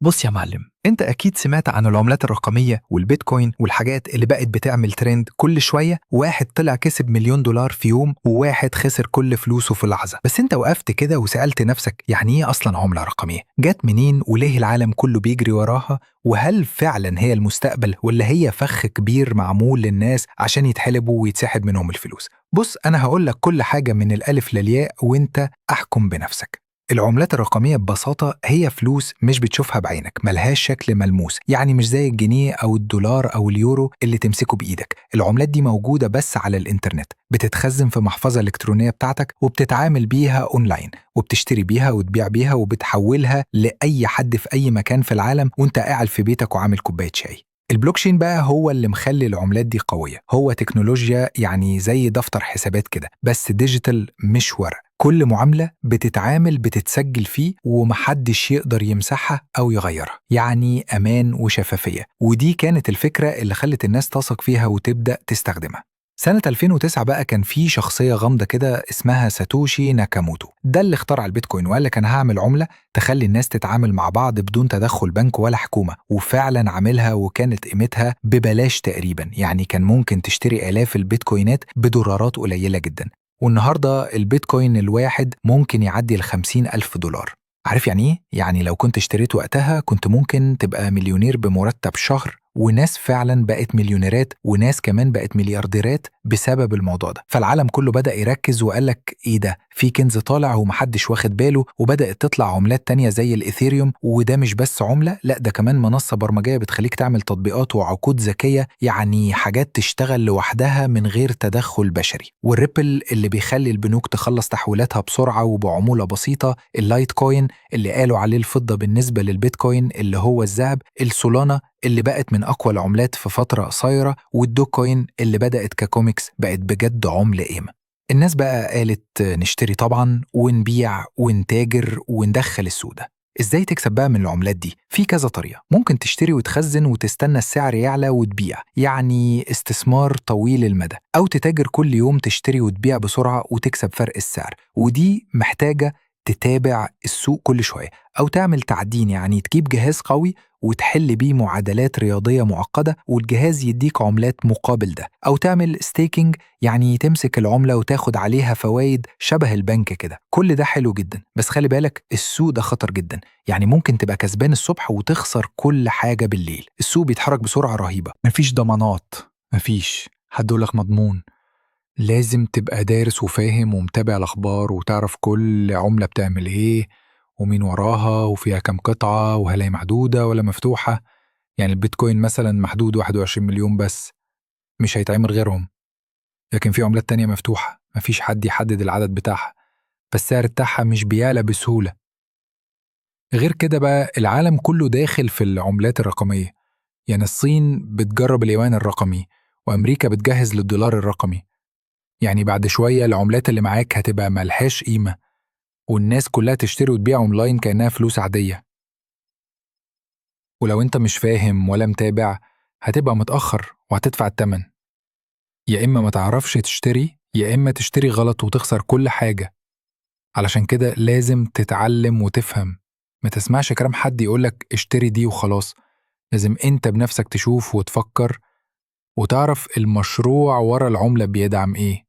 بص يا معلم، انت اكيد سمعت عن العملات الرقمية والبيتكوين والحاجات اللي بقت بتعمل ترند كل شوية. واحد طلع كسب $1,000,000 في يوم، وواحد خسر كل فلوسه في لحظة. بس انت وقفت كده وسألت نفسك، يعني ايه اصلا عملة رقمية؟ جت منين؟ وليه العالم كله بيجري وراها؟ وهل فعلا هي المستقبل ولا هي فخ كبير معمول للناس عشان يتحلبوا ويتسحب منهم الفلوس؟ بص، انا هقول لك كل حاجة من الالف للياء وانت احكم بنفسك. العملات الرقمية ببساطة هي فلوس مش بتشوفها بعينك، ملهاش شكل ملموس، يعني مش زي الجنيه أو الدولار أو اليورو اللي تمسكه بإيدك. العملات دي موجودة بس على الإنترنت، بتتخزن في محفظة إلكترونية بتاعتك وبتتعامل بيها أونلاين، وبتشتري بيها وتبيع بيها وبتحولها لأي حد في أي مكان في العالم وانت قاعد في بيتك وعامل كوباية شاي. البلوكشين بقى هو اللي مخلي العملات دي قوية، هو تكنولوجيا يعني زي دفتر حسابات كده بس digital مش ورق. كل معاملة بتتعامل بتتسجل فيه ومحدش يقدر يمسحها أو يغيرها، يعني أمان وشفافية. ودي كانت الفكرة اللي خلت الناس تثق فيها وتبدأ تستخدمها. سنة 2009 بقى كان في شخصية غامضة كده اسمها ساتوشي ناكاموتو، ده اللي اخترع البيتكوين وقال لك أنا هعمل عملة تخلي الناس تتعامل مع بعض بدون تدخل بنك ولا حكومة، وفعلا عاملها وكانت قيمتها ببلاش تقريبا، يعني كان ممكن تشتري آلاف البيتكوينات بدولارات قليلة جدا. والنهاردة البيتكوين الواحد ممكن يعدي ال50,000 دولار. عارف يعني ايه؟ يعني لو كنت اشتريت وقتها كنت ممكن تبقى مليونير بمرتب شهر. وناس فعلا بقت مليونيرات وناس كمان بقت مليارديرات بسبب الموضوع ده. فالعالم كله بدأ يركز وقال لك ايه ده، في كنز طالع ومحدش واخد باله. وبدأت تطلع عملات تانية زي الإيثيريوم، وده مش بس عملة، لا ده كمان منصة برمجية بتخليك تعمل تطبيقات وعقود ذكية، يعني حاجات تشتغل لوحدها من غير تدخل بشري. والريبل اللي بيخلي البنوك تخلص تحويلاتها بسرعة وبعمولة بسيطة، اللايت كوين اللي قالوا عليه الفضة بالنسبة للبيتكوين اللي هو الذهب، السولانا اللي بقت من أقوى العملات في فترة قصيرة، والدوج كوين اللي بدأت ككوميكس بقت بجد عملة قيمة. الناس بقى قالت نشتري طبعا ونبيع ونتاجر وندخل السوق ده. ازاي تكسب بقى من العملات دي؟ في كذا طريقة. ممكن تشتري وتخزن وتستنى السعر يعلى وتبيع، يعني استثمار طويل المدى، أو تتاجر كل يوم تشتري وتبيع بسرعة وتكسب فرق السعر، ودي محتاجة تتابع السوق كل شوية، أو تعمل تعدين، يعني تجيب جهاز قوي وتحل بيه معادلات رياضية معقدة والجهاز يديك عملات مقابل ده، أو تعمل staking، يعني تمسك العملة وتاخد عليها فوايد شبه البنك كده. كل ده حلو جدا، بس خلي بالك السوق ده خطر جدا، يعني ممكن تبقى كسبان الصبح وتخسر كل حاجة بالليل. السوق بيتحرك بسرعة رهيبة، مفيش ضمانات، مفيش حد يقولك مضمون. لازم تبقى دارس وفاهم ومتابع الأخبار وتعرف كل عملة بتعمل إيه ومين وراها وفيها كام قطعة وهل هي محدودة ولا مفتوحة. يعني البيتكوين مثلا محدود 21 مليون بس، مش هيتعمل غيرهم. لكن في عملات تانية مفتوحة، مفيش حد يحدد العدد بتاعها، فالسعر بتاعها مش بيعلى بسهولة. غير كده بقى العالم كله داخل في العملات الرقمية، يعني الصين بتجرب اليوان الرقمي وأمريكا بتجهز للدولار الرقمي. يعني بعد شوية العملات اللي معاك هتبقى ملهاش قيمة، والناس كلها تشتري وتبيع اونلاين كأنها فلوس عادية. ولو انت مش فاهم ولا متابع هتبقى متأخر وهتدفع التمن. يا إما ما تعرفش تشتري، يا إما تشتري غلط وتخسر كل حاجة. علشان كده لازم تتعلم وتفهم، ما تسمعش كلام حد يقولك اشتري دي وخلاص. لازم انت بنفسك تشوف وتفكر وتعرف المشروع ورا العملة بيدعم ايه.